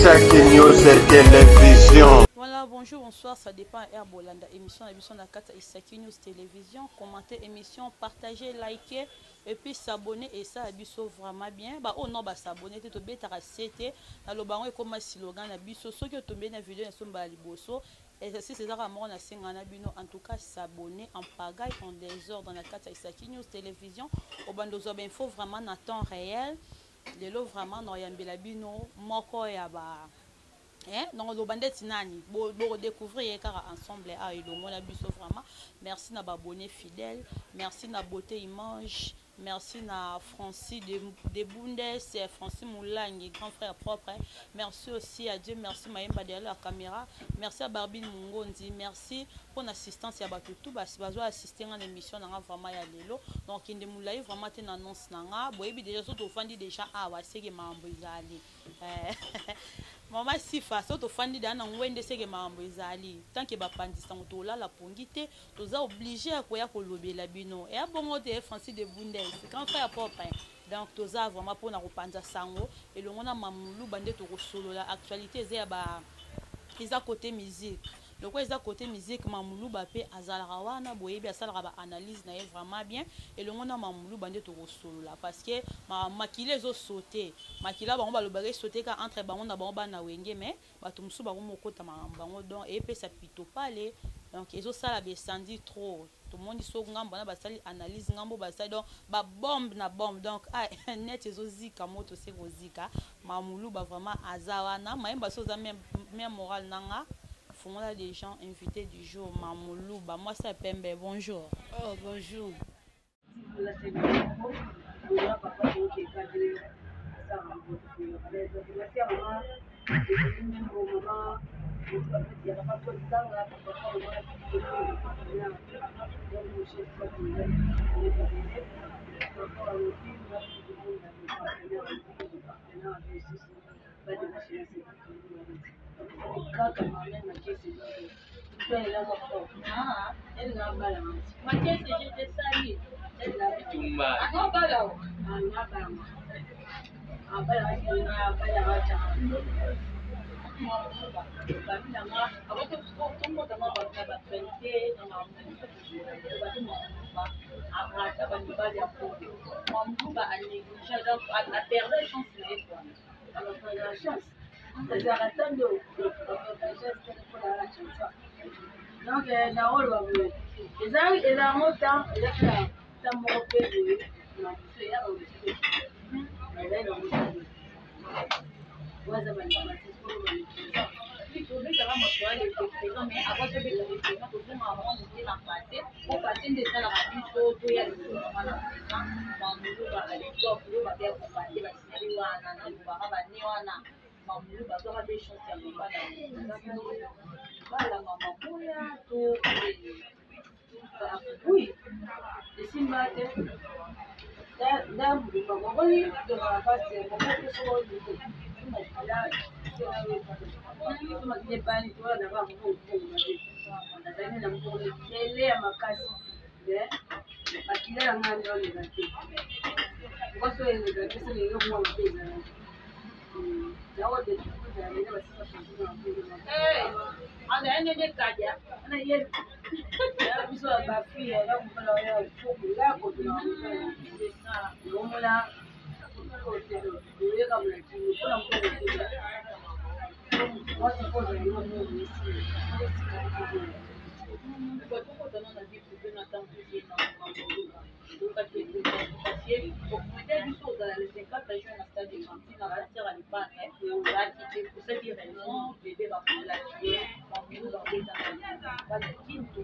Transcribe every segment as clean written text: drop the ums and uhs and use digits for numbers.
Isaki News Télévision. Voilà, bonjour, bonsoir, ça dépend à Bolanda. Émission na biso na kati Isaki News Télévision. Commentez émission, partagez, likez et puis s'abonner et ça biso vraiment bien. Ba oh non ba s'abonner te to betaka CT na lobango ekoma slogan na biso soki otombe na vidéo na somba liboso. Exercice ezaka moko na senga na bino en tout cas s'abonner en pagaille en désordre na kati ya Isaki News Télévision. Obando zwa ba info vraiment na temps réel. Lelo vraiment na yambela bino moko ya ba eh donc loba ndeti nani bo bo découvrir ye kaka ensemble a elongo na biso vraiment. Merci na ba abonnés fidèles, merci na beauté image, merci na Francis de Bundes, Francis Moulangi, grand frère propre. Merci aussi à Dieu, merci Mayemba derrière la caméra, merci à Barbine Mungondi, merci pour l'assistance ya bato tout basi bazo assister na émission na vraiment ya lelo. Donc kinde Moulaye vraiment te na annonce na nga, boyebi déjà so tofandi déjà awa seke mambo ezali. Mama Sifa so tofandi da na ngwende seke mambo ezali. Tant que bapandisa moto olala pongi te, toza obligé ya koya kolobela bino. Ya bongo te Francis de Bundes, grand frère propre. Donc toza vraiment pona kopanza sango elongo na Mamulu bande tokosolola actualité eza ya ba eza côté musique. Loko eza côté musique Mamuluba pe azalaka wana boyebi asalaka ba analyse na ye vraiment bien elongo na Mamuluba nde tokosolola parce que makila ezo sauter makila bango balobaka sauter ka entre bango na bango bana wenge mais bato mosusu bango mokota makambo bango donc epesa pito pale donc ezosala besandi trop tomoni so ngambo na basali analyse ngambo basali donc ba bombe na bombe donc ah, net ezozika moto se kozika Mamuluba vraiment aza wana mayemba so oza même moral nanga fongola des gens invités du jour Mamuluba mwasi ya pembe bonjour. Oh bonjour. Donc naoloba boye ezango temps ezaka temps moko mpe boye na biso eyaka mosusu ezali nango waza tobetaka moto ya le présent mais avant tobeta le présent tozongaka bango moke na passé po passé nde esalaka biso toya lisusu wana présent mamuluba à l'époque oyo babeya kopase basinyali wana na lobaka bane wana mamulu bazwaka mpe chance ya kobala bala mama boya to oui esimba te ndamokoli nazali na mbongo ebele ya makasi mais makila ya ngai nde olinga te mwasi oyo eleka te soki eloko mwa mabe ezalaki biso ya bafille omona mwasi biso ozala le 54 juin na stade de Martyrs na concert ya Lipane ozalaki te osali raison bebe bakolaki ye bamulu babetaka bana kin to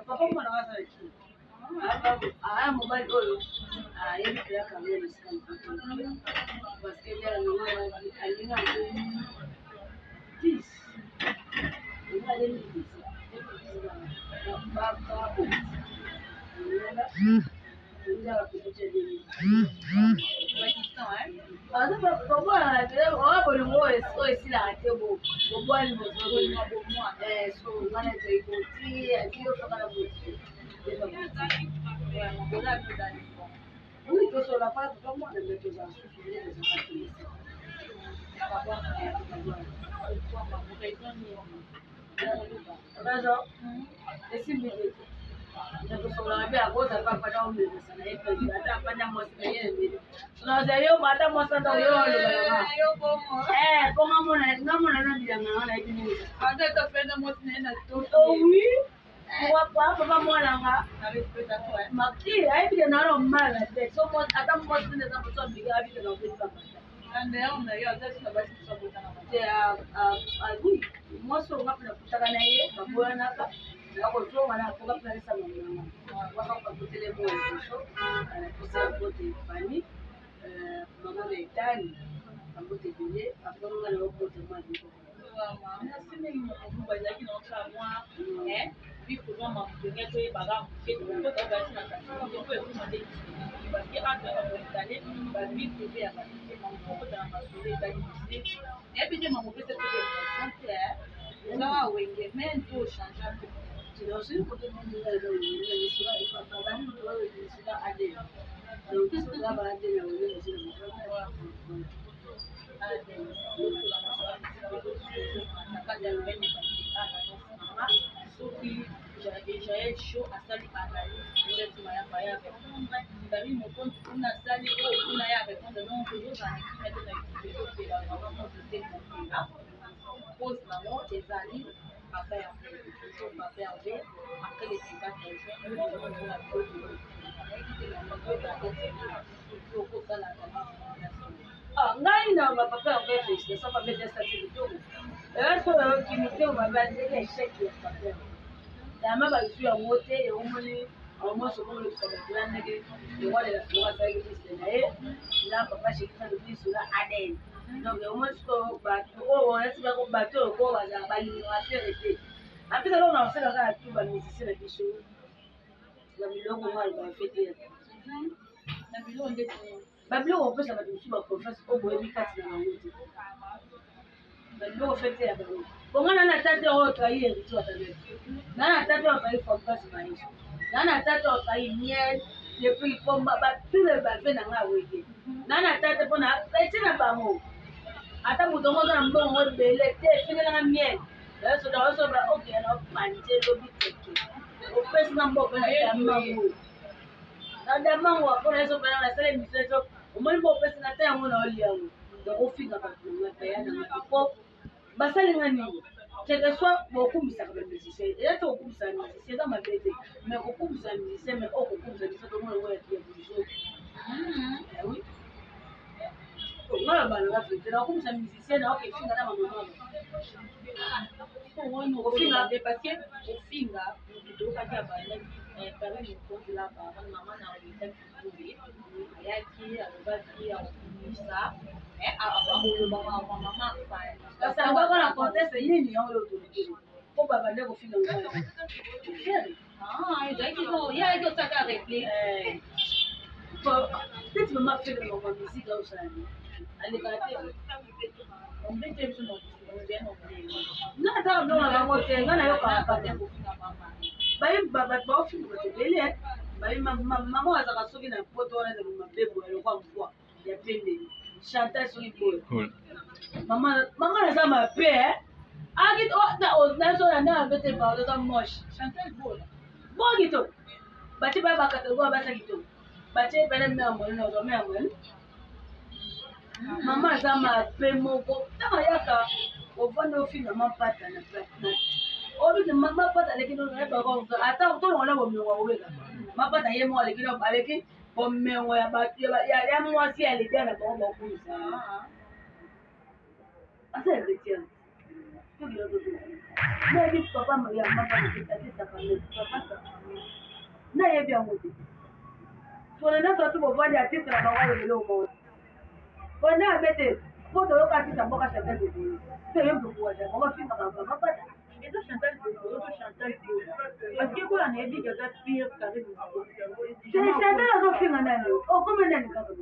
papa mwana aza na kin aya mobali oyo ayebi keyaka yango na esika mokoto parce que ndenge nango alinga 10 alinga 2010 bolingo oyo esilaka te bobwani bozoi tosola pa papa mwana me tozala susu nde tozalaka. Raison esimbi te. Nakosokola mabe akozala papa na omemesa na ye mpe ata apanda mwasi na ye emeli. Naza yo ata mwasi ata yo oloba yanga. Eh, po nga mona nga mona na bilanga nga nayebi nini. Ata ata penda mwasi na ye na to. Oh oui. Pourquoi pas papa mwana nga. Maki ayebi ke na normal na te. So mwasi ata mwasi nde eza moto ameki ayebi ke na obeti papa. Oui, mwasi oyo nga mpe nakutaka na ye baboyanaka nakozonga na akoka mpe nalesa mamanga mwasi ako bakotele mwa liboso napesa mbote fani mama na etani bambote ebele apres nga na obota mwa liboko. Merci mingi mokobuba ezalaki na oka mwa bikoma mamotongi toyebaka moke tokota basi na kati mpo ekoma nde parce que entre bakoitale bavie privé ya bato te mamokota na masolo etali musique nayebi te mamopesa soki émotion te eza wenge mais to change soki Jael show asali analyse peut-être mayamba ya répondre David Mokonzi kuna asali oyo kuna ya répondre donc tozozala na kimia te na youtube ezopela vraiment moto te kopela pose nango ezali papa Hervé toujours papa Hervé après le 24 juin tozomona biloko nayebi te na okosala analyse. Ah, ngai na bapapa ya vrai félicitation papa ete asali kitoko eso oyoki motema mabe azali echec ya papa dama bazwi yango te eomoni almost okomolobisa bato ya ndenge leroy de la flora asalaki liste na ye na papa shekisa lobiso na adn donc eomoni sikoyo bato oyo onasi bako bato oyo ko bazala balingaka fere te apesa eloko na kosala kaka tu bamusicien na biso na biloko ngo alobaka fete na biloko ndeti Babiloko kopesa bato mosusu baconfiance oyo boyebi kati na bango te. Babiloko fete ya bango. Bongo na na tata oyo trahi Héritier Watanabe. Na na tata oyo trahi Fabregas Maestro. Na na tata oyo trahi Miel, depuis Pomba, ba tous les bave na ngai wege. Na na tata pona etie na bango. Ata moto yango aza na mbongo ebele te, efingelanga miel. Bayosoda bayosoda okende na panze lobi teke. Opesi nga mbongo na damango. Na damango mpona ezo mpena nasala emission ezo omoni mpo opesi nga te yango na olia yango donc ofinga bato na nga baya na nga po basali nga nini quelque soit bokumisaka bamusicien eza te kokumisa musicien eza mabe te mais kokumisa musicien mais oyo kokumisa musicien tomona yango ya biso oui nga na bana nga fete nakokumisa musicien na okefinga na bamama ofinga parce que ofinga moto toyokaki abandaki Carine Mokonzi la baronne mama na Rita Kibuli ayaki alobaki akokumisa akoloba mama afani kasi alobaka na conteste nini yango oyo tolobi mpo babande kofinga ngai ezalaki ye ayaki osaka réplique neti mama fele moko misika osali alekaka te nga nataka biloko na bango te nga nayokaka kaka bayeba bato baofinga bato ebele bayeba mama azalaka soki na poto wana ezali mabe boye lokwa mbwa ya pembe chantal soki boye mama naza mabe nazo na ndenge mabe te pardon aza moche bo kitoko batie baya bakategorie basa kitoko batie pene mea moyen nazwa mea moyen mama aza mabe moko ntango ayaka ovandi ofinga mapata na obiki mapata aleki ata tolongola bomengo akobeka mapata ye moko aleki aleki bomengo ya bato ya mwasi ya leader na bango bakumisa aza héritier nayebi papa ya mapata nayebi yango te pona nyonso tu bovandi artiste na bango alobeli omona pona abe te po toyoka artiste mboka chantal bobolo te yo motokuwaja bango bafinga bapata eza chantal bobolo to chantal bola parce que bola nayebi ke aza pire carré te chantal azofinga nani okoma nani kaka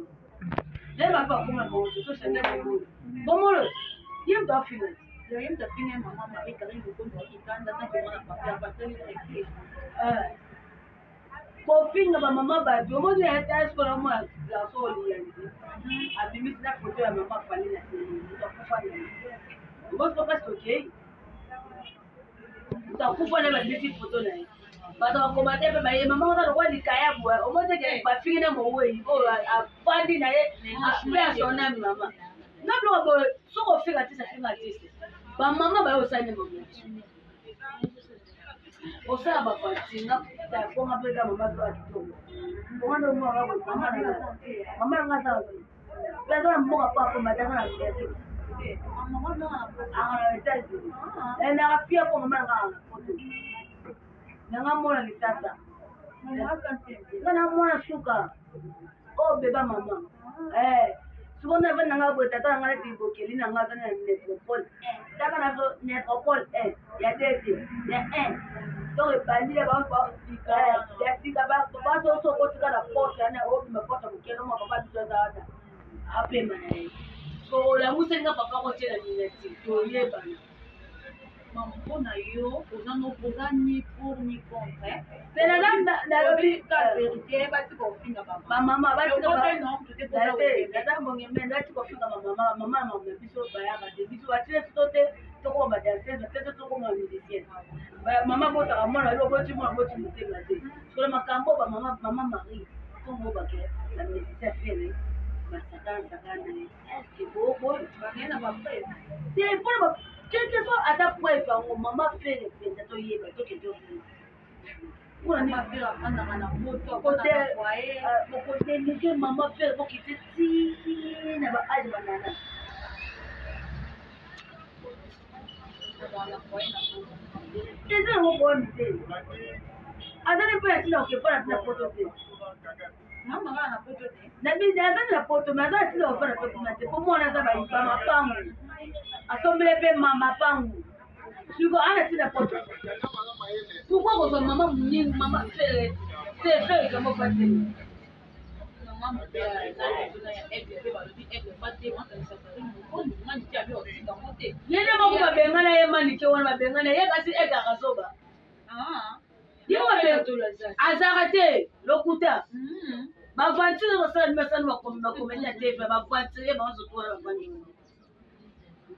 naye bato bakoma bango te so chantal bobolo bomolo ye moto afinga ye moto afinga mama marie carine mokonzi akikanda tanke mwana papa apatali réplique kofinga bamama bato omoni ata sikola omona garçon oliyanzi abimisi na foto ya mama fali na tele moto akufa na ye. Bosiko mpasi tokei moto akufa na babisi foto na ye, bato bakomate mpe baye mama wana lokwa likayabu omoteke bafingi na mowei oyo afandi na ye mpe asonami mama nga biloko boye. Soki ofinga artiste, afinga artiste, bamama baye osali nde mama osala bafatinga konga mpe ka mama to akitoko konga nde omona mama na mama yanga aza mpe aza na mboka po akoma te, aza na Amérique, aka na États-Unis, naka pia po mama nanga na poto nanga mona lisasa nga na mwana suka oyo beba mama. Sikoyo navandi nanga boye, tata nanga neti bokeli nanga aza na métropole, taka na métropole 1 ya dete ya 1, donc ebandi ya sika basoso okotika na porte wana, obima porte mokele mwa papa biso aza wana apema na ye. So olamuseli nga papa kotiela minati toyebana. Mpona yo, oza no, oza ni pour ni contre? Mpe nalobi ka vérité, batika kofinga. Bamama naza mbonge me nati kofinga bamama, mama ya mama biso bayaka te, biso batile biso te, tokoma badanseuse, batile te, tokoma bamusicien. Mama botaka mwana yo, oboti mwana, oboti motema te. Sikola makambo bamama, mama Marie ntongo bake bamusicien Ferre basakana sakana na ye, est-ce boboyo te mpona quelque soit ata preuve yango mama Ferre mpenza toyeba tokende ofuna bokodelike mama Ferre, bokite ti na baage banana. Eza yango problème te, azali mpe na ntina okepa na ntina poto te, azali na poto me aza na ntina kofa na mpe kuna te, po mwana aza bamapangu asombele mpe mapangu. Siko ana ntina poto, pourquoi kozwa mama monini, mama Ferre te, Ferre kambo fa te. Ye nde moko babengana ye, manike wana babengana ye, kasi ekaka zoba ye azalaka te lokuta. Baventure basala basala bakomedi ya TV, baventure bango surtout wana bavandi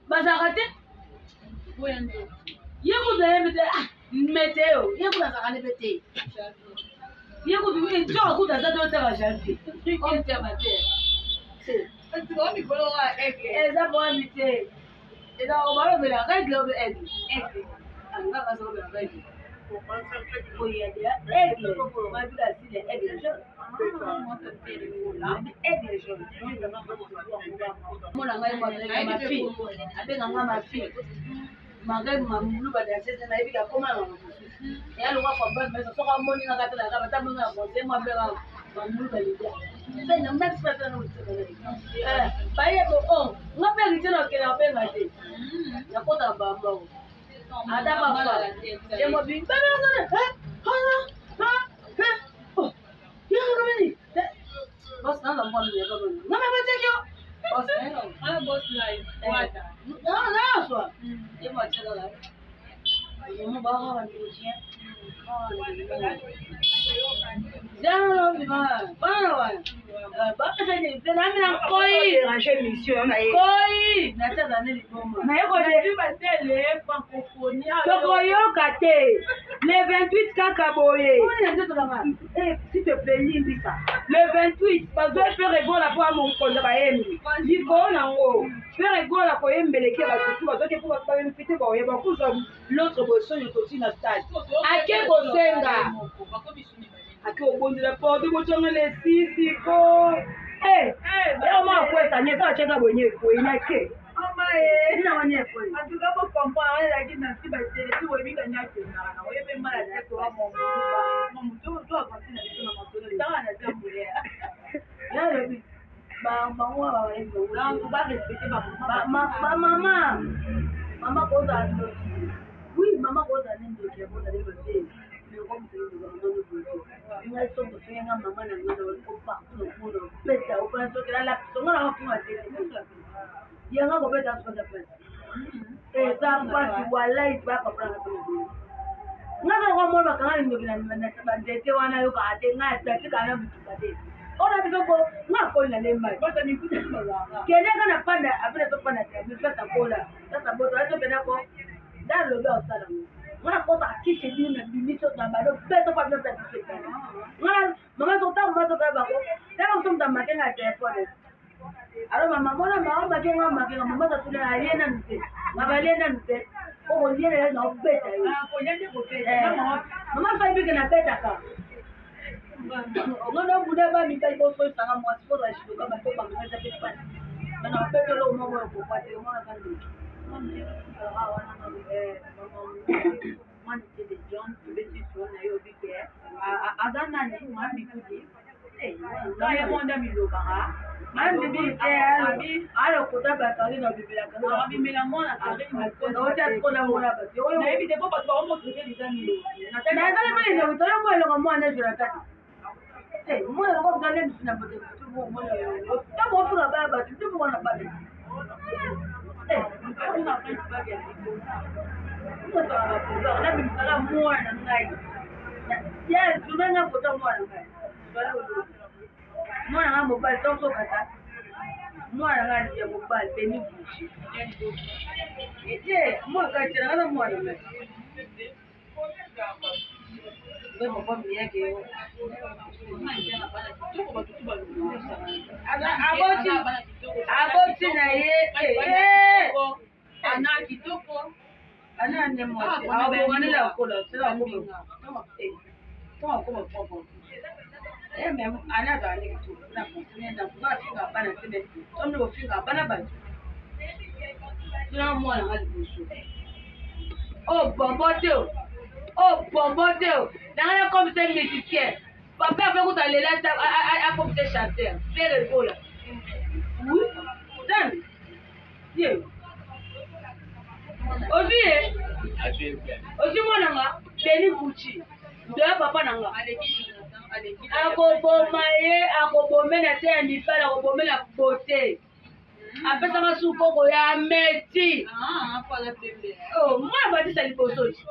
bazalaka te. Ye kutu ayebi te meteo, ye kutu azalaka nebe te, ye kutu nzoka kutu aza te, otaka janvier te, eza problème te, eza balobela règle obe aigle, angaka azolobela règle oyo aigle mabika asili aigle jaune, aigle jaune. Mona ngai mafi abenganga mafi malgré mamulu badanseuse nayebi kakoma na makambo mosusu eya lokwa fabrice mesa. Soki amoni nga kata naka bata monga na conseil mo abenga mamulu balida bayebo o nga mpe rite na okende abenga te, nakota bambango ata bafa emobi boss nanga mwana ngame batekyo boss naswa yemo atyakaka mo baka bandekotien Tokoyoka te le 28 kaka boye, s'il te plaît limbisa. Le 28 bazwa Ferre Gola mpo amokonza bayembi likolo nango. Ferre Gola koyembeleke bato tu bazwaki mpo bayembi te, baoyeba kozwa l'autre boye toti na stade, ake kosenga, ake obondela porte botyanga na esisi ko ema akwesa nye so atyaka bonye ekweyi nake. En tout cas, bocomprendre wana ezalaki na si batele si boyebi kani akendaka na oyebi mala te toa moto to avanse na biso na masolo tanga na tambola. Bango Donc barespecte. Bamama, mama kozala ndoki, oui, mama kozala ne ndoki, akozala ne mabe. Ngai soki osenga mama na ngai na partout na kuna obeta opona soki nalakisa nga na mafunga te yanga kobeta soki pasi, eza pasi walai bapapalanga mpe nga kaka mwana bakanga ndoki na banzete wana, yokaka te ngai natikala na bituka te. Ona biso ko nga koli na lemba. Kende ka na panda apena to panda te mi pesa kola. Sasa boto azo pena ko da lobe osala ngo. Nga kota akishe bino na bimiso na balo beto pa bino pesa biso. Nga mama so ta mama so ka bako. Tanga mutu mutu amakenga telefone. Alors mama mona mama makenga makenga mama sa tuna alie nanu te. Mama alie nanu te. Okolie na yo na obeta yo. Mama fa bike na betaka. Ngono buda ba mibali bosoyisanga mwasi po bashiluka bato bango eza pe pasi. Bana babetela omo oyo kokwa te omona ka ndoki. Mwana te de John tobeti solo na ye obi ke aza nani mami kudi ka ye moko nde amilobaka. Alokota bato ali na bibelaka. Abimela mwana Karine. Ota sikola mona bato. Nayebi te po bato baomotraite deja milobi. Nazali mpe elongo toyo mwa elongo mwana ezwela kati mwana elongo mutale misu na bote ntango ofunga bana bato te mwana bana nabimisaka mwana ngai ya zuma nga kota mwana ngai mwana ngai mobali tokokata mwana ngai ya mobali beni bushi ete mwana kati na ngai mwana ngai. Aboti na ye. Ana kitoko. Ana nde mwasi abonganela kola akoma propre. Ana azala nde kitoko na continue na kuka afinga bana te, me tomne kofinga bana bato tuna mwana nga liboso o bombo te o bombo te nanga na comme c'est musicien papa ape kuta lela akomise chanteur Ferre Gola. Oui, tani ye ozwi ye ozwi mwana nga Beni Gucci ndoya papa na nga akoboma ye akobomela te ya mibali akobomela bote apesaka sukoko ya meti mwana batisa liboso ti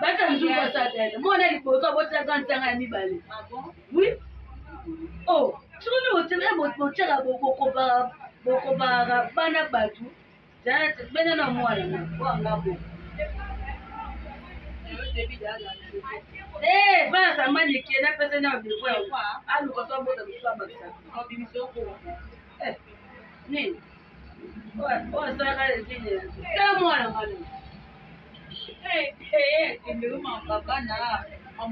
batisa lisusu asatene mwana liboso abotisaka ntanga ya mibale. Oui, oh, soki botiaka bokobaka bana bato bena na mwana na wanga bo bana samani ke napesa na biloko ya aluka so abota mosusu abakisa nini oyo asalaka nini tala mwana ngana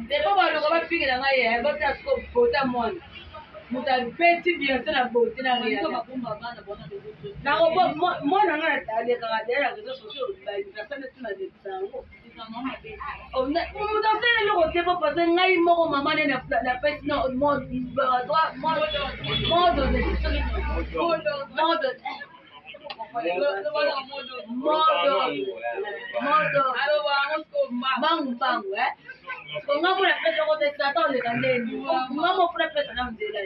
depo baluka bafikela ngai ye batala siko bota mwana moto abeti biense na bote na mwana ngai alekaka deya na réseau sociaux bainvitation tuna lekisa yango moto asala eloko te po parce ngai moko mama nde napesi droit mode mode modo mbangu mbangu nga mona pesa yango te sata oleka ndeni nga moko napesa na nzela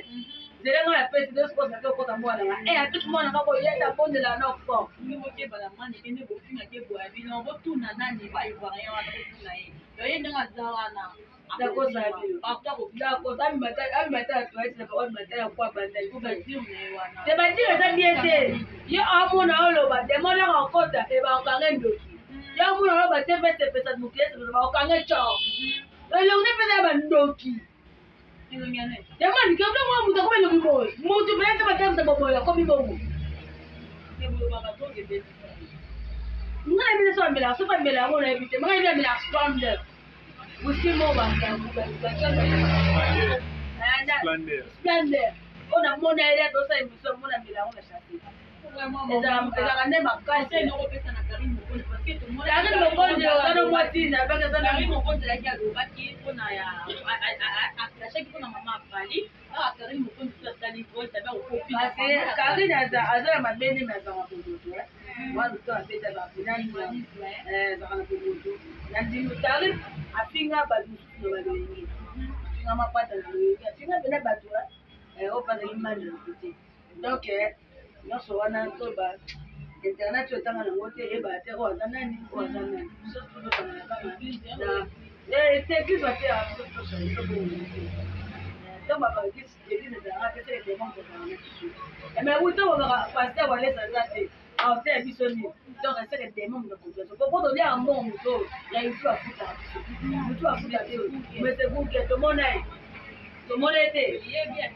nzela nga napesi nde sikoyo sata okota mwana nga e apesi mwana nga koyeta bondela na fort. Bokebala mwana ekende bofingaki eboya bino botuna nani ba Ivoirien wana botuna ye yoye ndenge aza wana. Nakozala bino amimata toilette na bango amimata ya kwa banda te badire eza bien te ye amona oloba demon yaka okota e baokange ndoki ye amona oloba te mpe sepesa mokili esepesa baokange cor elongi nde mpeza ya bandoki demon likabla mwa moto akomi elongi boye moto mpena te batamisa boboye akomi bongo. Ngai yebi te so amelaka soki amela yango nayebi te ngai yebi amelaka Splendeur whisky moko Splendeur oyo namona ye tosala émission mona amela yango na chasse ezalaka nde makasi. Karine Mokonzi azana mwasi na baki aza Karine Mokonzi alaki alobaki mpona aklashaki mpona mama afali awa Karine Mokonzi so asali voice abe akokofi. Karine aza na mabe nde me azalaka bomoto wana to abeta bafinani azalaka na bomoto na ndimi. Karine afinga bato mosusu na balolenge afinga mapata na lolenge afinga mpena bato oyo bazali mani na te donc nyonso wana to ba internet oyo etanga nango te eyebaka te oyo aza nani oyo aza nani biso tozokanga kaka na église bateyaka biso. Ntango babaka église ezalaka te, seke démon ezalaka na biso. Mais wuta babaka pasteur Walesa aza te, aoteya biso nini? Donc seke démon moto akonza biso. Po toliaka mbongo moto oyo ya YouTube afutaka biso. Motu afutaka biso. Mais c'est pour que tomona ye. Tomona ye te.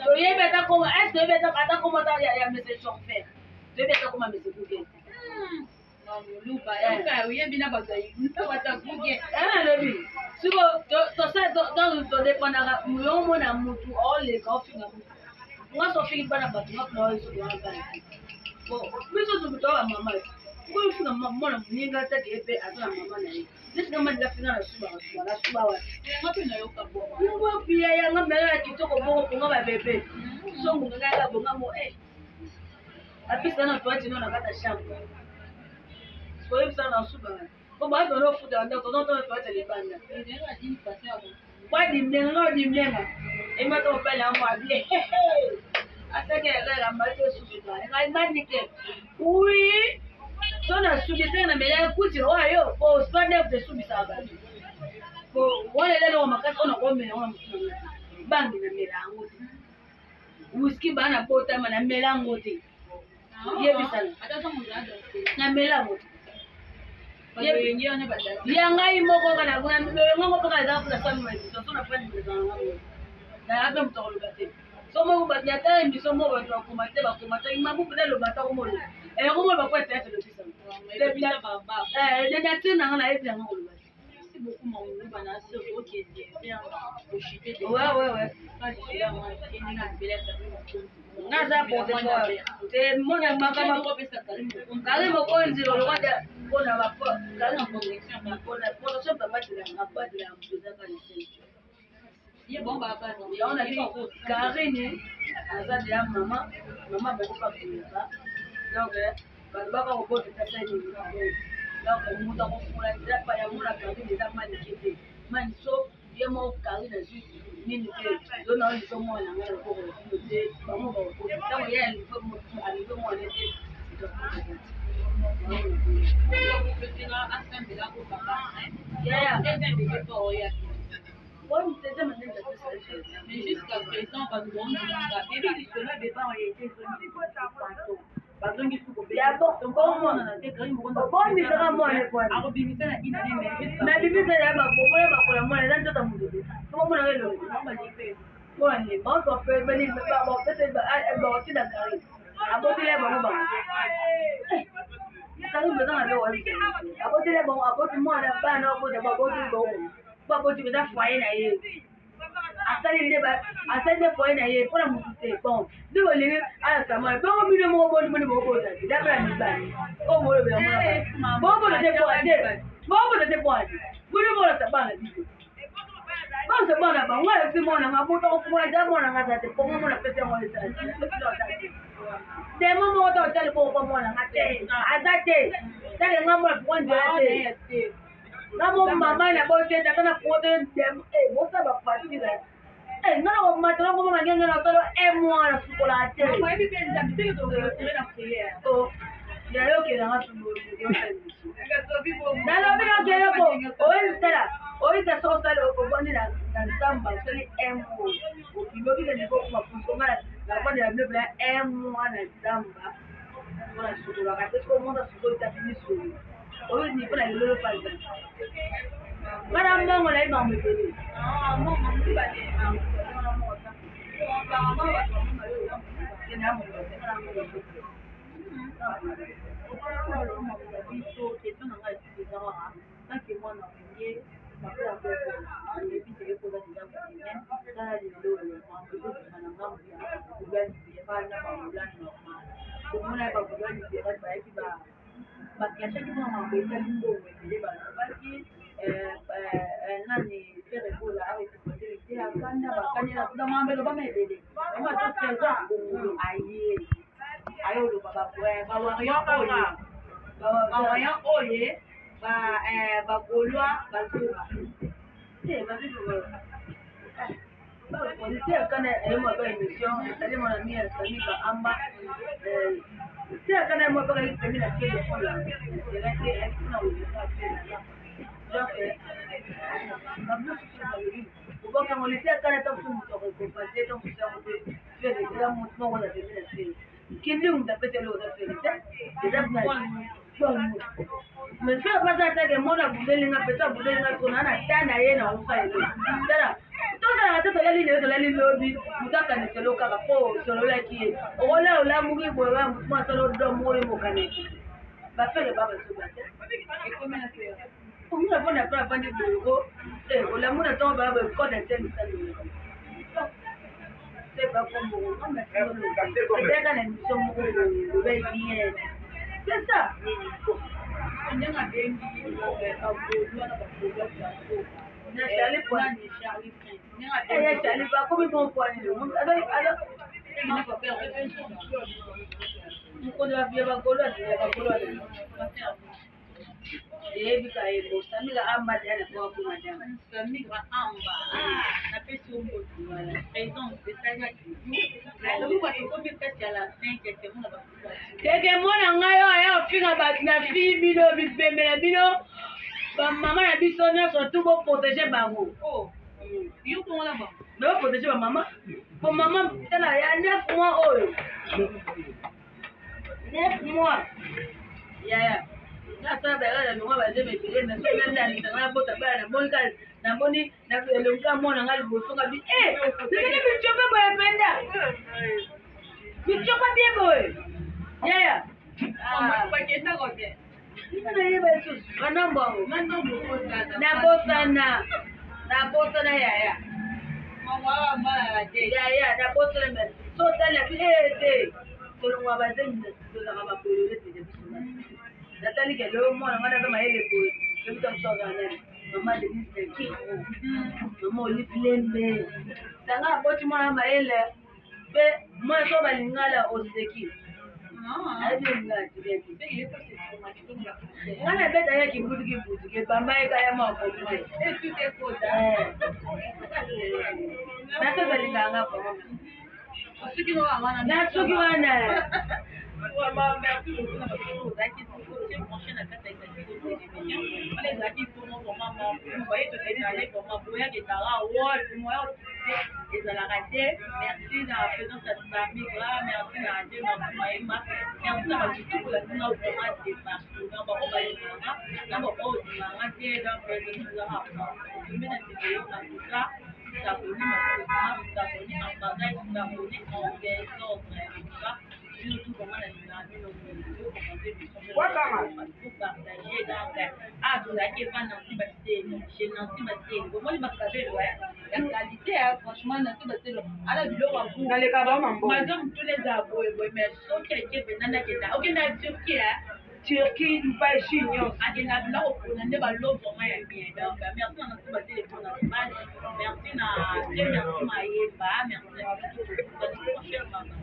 Toyebi ata koma, est-ce toyebi ata koma ata ya monsieur chauffeur. Toyebi ata koma monsieur Google. Oyebi na bato ya Google. Nalobi siko todépendaka yo omona mutu aoleka ofinga mutu nga so ofingi bana bato nga mpona oezoaa bana biso toa bamama ofinga mwana moninga take ye mpe aza na mama na ye neti nga maninga finga na subaka suba na suba wana pia yanga mela ya kitoko moko ponga babebe songo nga yaka bonga mo apesa na toilette no na kati ya chambre koyebisa na suba po bato na ofuta ndako tozotona toilette ya libanda wadimlenga odimlenga emata mobali yango abie asaki yakaka mbati osusuka ngai manike wi so nasuki seke na mela kuti oyo po spanef esubisaka bato po wana eza eloko makasi oyo nakomela ngo na motu na ngai bangi na mela yango te whisky bana botama na mela yango te yebisana na mela yango te ya ngai moko kaka loyengo moko kaka eza kuna sami ma so na prendre ezalanga na ape moto akoloba te so moko bato ya tala émission moko bato bakoma te bakoma te mabu mpena eloba ata komoloba yango moloba po eteyate elobisana nature nanga nayebi yango koloba te. Merci beaucoup, Maman Bana. Ok, bien, Ouais, ouais, ouais. Naza porte te mona makambo Karine Mokonzi olokwa te mpona baprotection babatelaka batelaka moto ezaka lisenco yango na bino Karine aza deya mama mama bango bakolaka donc balobaka kobota tata nini donc moto akofungola nzela pa yango na Karine eza manike te mani so ye moko Karine azwi nini te yo na oyo mwana ngai loboko ya bino te bango bakokota ntango ye alive mwana te. Mais jusqu'à présent, bato baondimaka ebi lisolo ebeba oyo ete bazongi obomisaka mwana akobimisa na ina na bimisa ya bakomoya bakola mwana eza nzoto moto te omonaka elongi mwana baotinda kari aboteli ya bango bango kari baza na biloko aboteli ya bango aboti mwana bana abota baboteli bango baboti eza foyer na ye asali nde asali nde foyer na ye mpona motu te. Bon, nde bolingi alasa mwana bongo bino moko boni boni bokobota te dabela mibali oyo bolobela mwana bokobota te po te bokobota te po te bino bolasa bana biso bolasa bana bango alasi mwana nga moto akofungola eza mwana nga aza te pongo mona pesi yango ezali demo moko ta otali boko mwana nga te aza te tale nga mwana pokwa nzela te nga mo mama na bote tata na foto demo bosa bafatire nga na komata na koma mangenge na solo e mwana sukola te nayokelanga nalobi nakele po oyitala oyita soko osali obandi na nzamba osali un mois obilobi na niveau okoma fungonga navandela meuble ya un mois na nzamba mpona sukolaka te soki omonza sukoli tapi misolo oyo niveau na lelo par exemple nga na mbongo nayebi makambo ebele. Baklashaki mwa mambo etali mbongo ebele balobaki nani Ferre Gola arekote akanda bakanela kuna mambo elobama ebele yango ata trésor Kongolo aye aye oloba bawarrior oyo bawarrior oyo bagaulois bazoba. Te te akana ye mwa ba émission ezali mon ami Sami Kaamba te akana ye mwa baka pemi na kele mpona te ayaki mpona. Donc obakango lete akana ta mosu moto akokompanse ta mosu yango te fere eza motu moko na pembe na fere kindi moto apesi eloko eza fere te eza mais fere mpasa atake mona abundeli nga pesa abundeli nga sona na ta na ye na osa eloko tala tozalaka te tolali lelo tolali lobi moto akanisa elo kaka mpo osololaki ye okola olamuki boye wana motu moko asala odomo oyo mokanaki bafere babazoba te omona mpona mpe avandi boyoko olamuna ntongo baya boye code ate misalo te bakombongo na émission moko boye bien c'est ça. Ndenge abengi bagaulois na bagaulois plateau. Na Charlie Pointe. Charlie Prince. Ndenge Charlie bakomi bon poani mokolo ya bagaulois ya bagaulois eyebi ka yebo Samira Amba deya na kwa kuma dama. Samira Amba, napesi yo mbote. Présence esalaki nalobi bato ekomi presque à la fin keke mona. Teke mona ngai oyo aya kofinga bato na fille bino bipembe na bino bamama na biso nyonso tu boprotege bango. Yo bongo na bango. Me boprotege bamama po mama tala ya 9 mois oyo 9 mois yaya nasala bayaka na longa bazemi ebele mais soki nandandisa ngai nabota bana namoni kaka namoni elongi ka mwana ngai liboso nga bi ndenge micope boye mpenza micopa bie boye yaya bakendako te. Nayeba lisusu banambo yango nabosana nabosana yaya yaya nabosana me so otali na bi te kolongwa bazemi tozalaka baboyole pene biso natali ke lelo mwana ngai naza mayele boye lobita mosu azala nani mama Denise Nakiro mama Olive Lembe tanga aboti mwana mayele mpe mwana so balingala oseki ayebi lingala te bien te ngai nabeta ye kibutu kibutu kebamba ye kaya mwa kotu te naso balingaka nga vraiment na soki wana. Vraiment, merci beaucoup na bato ozalaki branché na kati ya Isaki Télévision. Wana ezalaki bongo vraiment boye tozali vraiment boyaka ezalaka wol moya ezalaka te. Merci na présence ya Samigra, merci na Ade, merci Mayemba, merci na bato tout bolandinga vraiment de partout na bango balingaka na bango olingaka te. Donc ezalaka tombe na video en tout cas s'abonner massivement, s'abonner en partage, s'abonner en désordre. En tout cas bino tout vraiment nalingaka bino partager. Donc ah tozalaki epa Nancy Baselo, chez Nancy Baselo bomoni bakabelo ya qualité. Franchement, Nancy Baselo ala biloko ya naleka bamambo. Malgré motuna ezala boye boye mais soki ake mpenza nakenda okenda Turquie. Turquie, Dubai, Chine nyonso. Akenda biloko mpona nde balo vraiment ya bien. Donc merci na Nancy Baselo mpona image, merci na te, merci Mayemba, merci na bino. Prochaine mama.